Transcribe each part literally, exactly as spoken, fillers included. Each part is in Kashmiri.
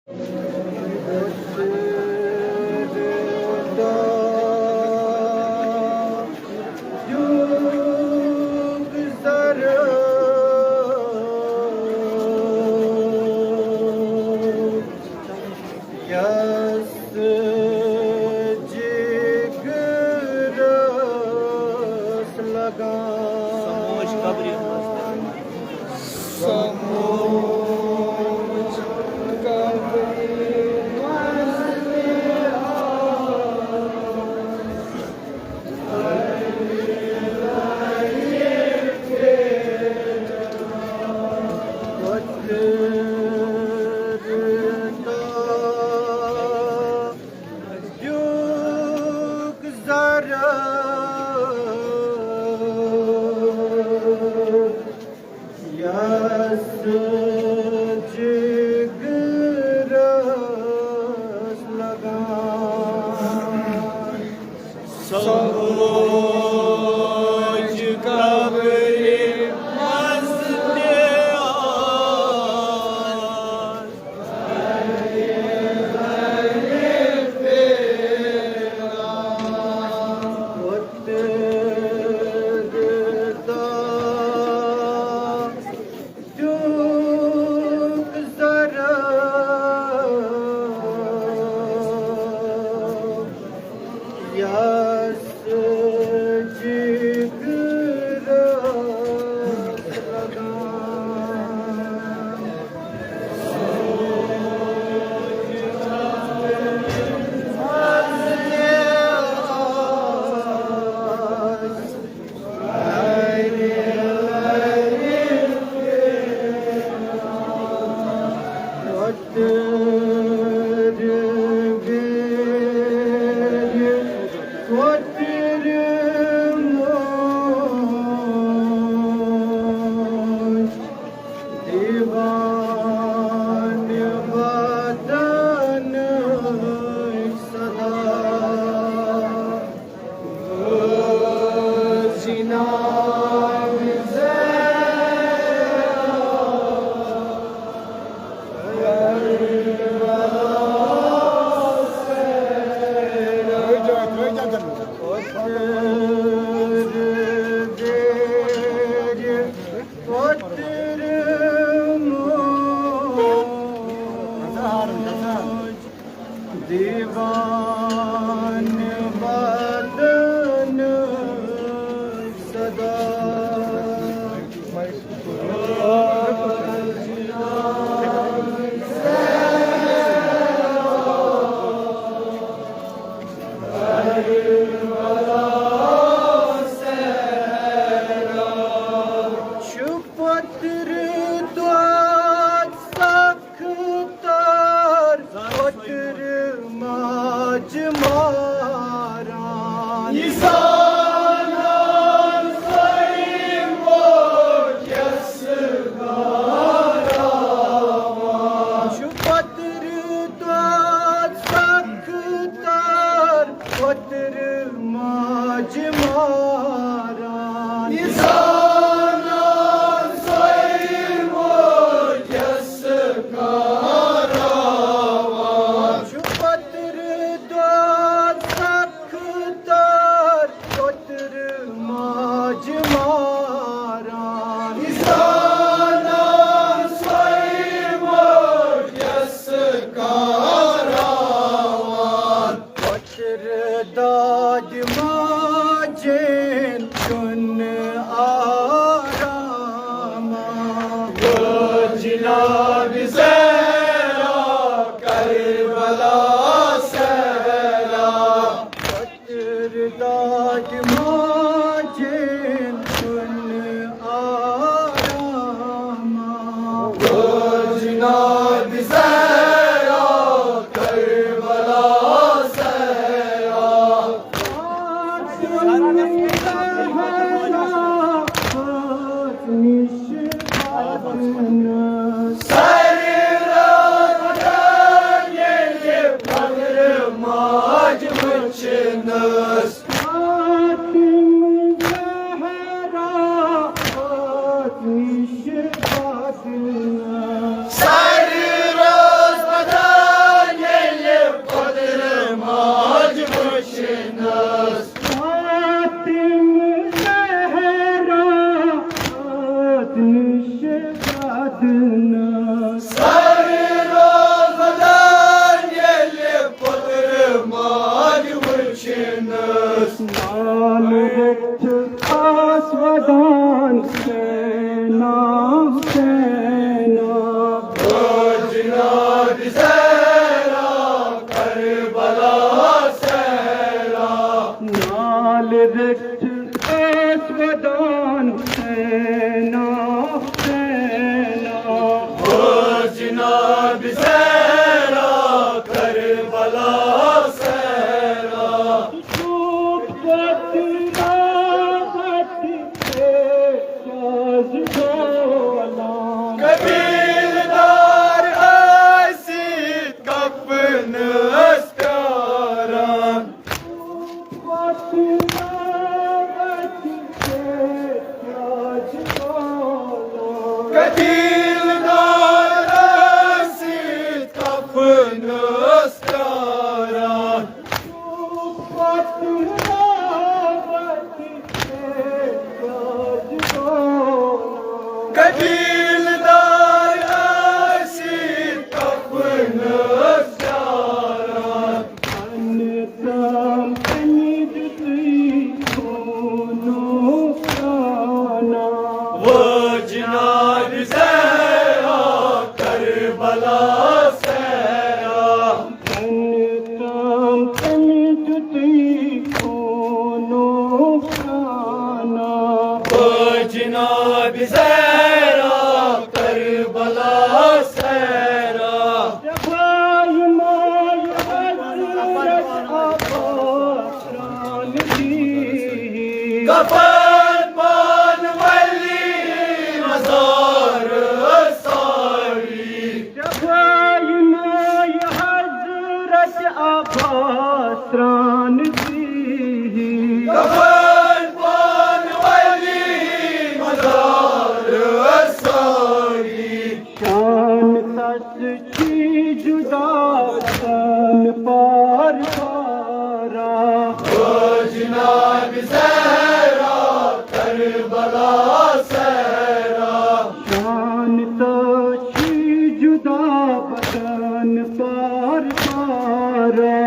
یس جگرس لگان۔ سموج قبرِ منٛز۔ سموج قبرِ منٛز۔ یس جگرس لگان۔ سموج قبرِ منٛز تہِ آس۔ دیوان بدن صدا۔ شُپتر دۄد سخ تار اوتر ماج ماران۔ یہِ زانان سٲری موج یس گاراوان۔ چھُ پتر دۄد سخ تار اوتر ماج ماران۔ یہِ زانان سٲری موج یس گاراوان۔ چھُ پتر دۄد سخ تار زہرا کربلا سہرا۔ نالہِ رٔٹِتھ ٲس ودان حسینا، حسینا۔ او جناب زہرا کربلا سہرا۔ قبیلہٕ دار ٲسِتھ کفن ٲسۍ پیاران۔ قبیلہٕ دار ٲسِتھ کفن ٲسۍ پیاران۔ قبیلہٕ دار ٲسِتھ کفن ٲسۍ پیاران۔ پننہِ تام تٔمۍ دیُتُے خوٗنو پرٛانا۔ وٲے جناب زہرا کربلا سہرا۔ پننہِ تام تٔمۍ دیُتُے خوٗنو پرٛانا۔ وٲے جناب زہرا کربلا سہرا۔ شفاعی مایہِ حضرت عباس ترٛان دی۔ کفن پان ولی مزار ساری۔ شفاعی مایہِ حضرت عباس ترٛان دی۔ کفن پان ولی مزار ساری۔ شان تس چھی جدا وطن پار پارا۔ وٲے جناب زہرا کربلا سہرا۔ شان تس چھی جدا وطن پار پارا۔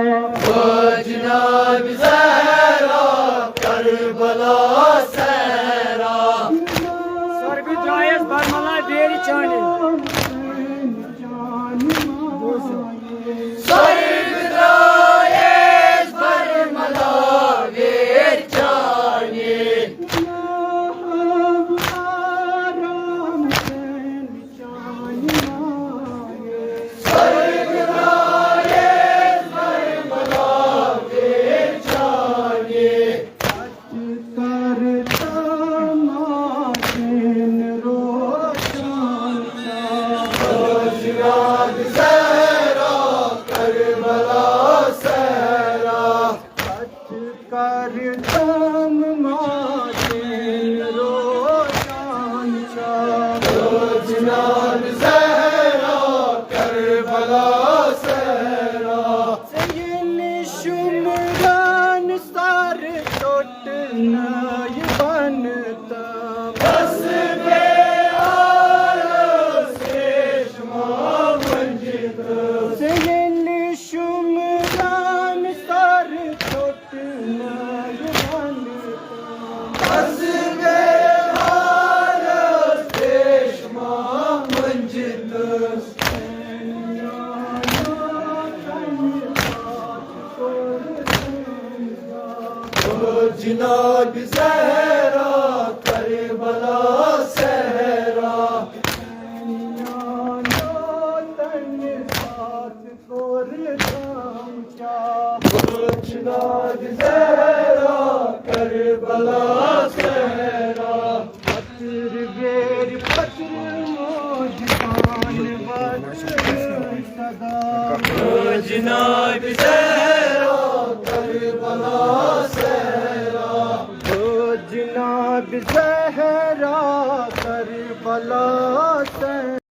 وٲے جناب زہرا کربلا سہرا۔ سربی درایس برملا ویرِ چانہِ۔ سربی درایس برملا ویرِ چانہِ۔ سربی درایس برملا ویرِ چانہِ۔ کر تماشن روشن۔ وٲے جناب زہرا کربلا سہرا۔ کر تماشن روشن۔ وٲے جناب زہرا کربلا سہرا۔ ژےٚ ییٚلہِ شُمران سر ژوٚٹ نٲوۍ بنہٕ تام۔ بس بے حالس ریشما منجہِ تہٕ۔ ژےٚ ییٚلہِ شُمران سر ژوٚٹ نٲوۍ بنہٕ تام۔ بس بے حالس ریشما منجہِ تہٕ۔ جناب زہرا کربلا سہرا۔ جناب زہرا کربلا سہرا۔ پتر ویر پتر موج پان وتر صدا۔ جناب زہرا کربلا سہرا۔ جناب زہرا کربلا